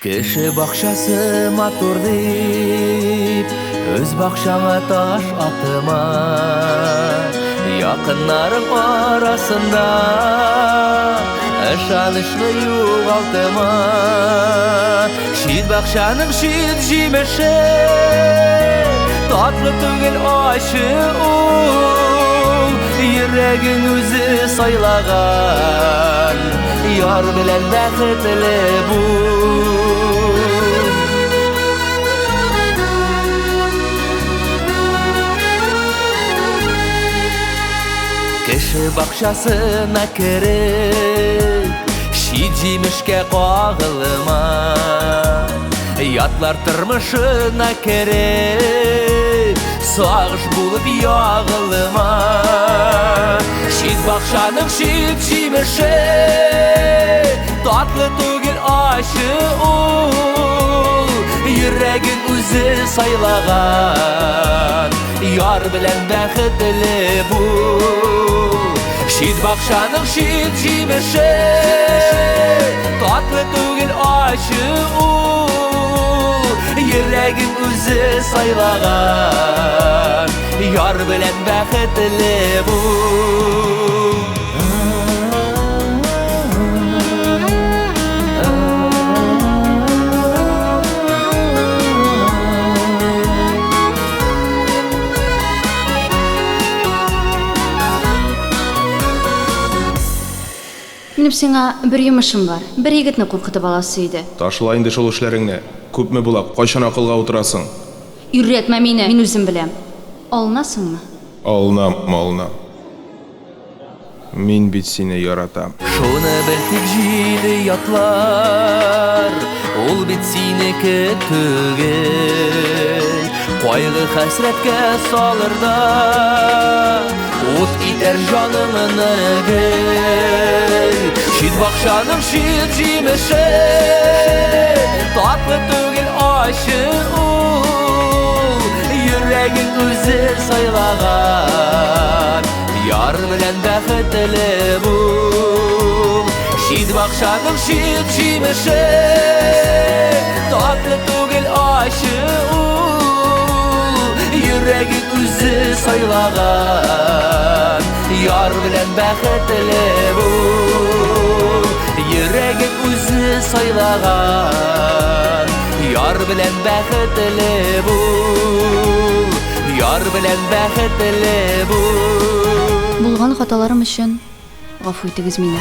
Кеше бакчасы матур дип, үз бакчаңа таш атма. Якыннарың арасында ышанычны югалтма. Чит бакчаның чит җимеше татлы түгел, ачы ул. Йөрәгең үзе сайлаган яр белән бәхетле бул. Кеше бакчасына кереп, чит җимешкә кагылма. Ятлар тормышына кереп, сагыш булып ягылма. Чит бакчаның чит җимеше татлы түгел, ачы ул. Йөрәгең үзе сайлаган яр белән бәхетле бул. Чит бакчаның чит җимеше татлы түгел, ачы ул. Йөрәгең үзе сайлаган яр белән бәхетле бул. Минем сиңа бер йомышым бар. Бер егетне куркытып аласы иде. Ташла инде шул эшләреңне. Күпме була, кайчан акылга утырасың? Өйрәтмә мине, мин үзем беләм. Алынасыңмы? Алынам, алынам. Мин бит сине яратам. Шуны бел тик, җиде ятлар, ул бит синеке түгел. Кайгы хәсрәткә салыр да, ут итәр җаныңны гел. Чит бакчаның чит җимеше татлы түгел, ачы ул. Йөрәгең үзе сайлаган яр белән бәхетле бул. Чит бакчаның чит җимеше татлы түгел, ачы ул. Йөрәгең үзе сайлаган яр белән бәхетле бул. Йөрәгең үзе сайлаган яр белән бәхетле бул. Яр белән бәхетле бул. Булган хаталарым өчен гафу итегез мине.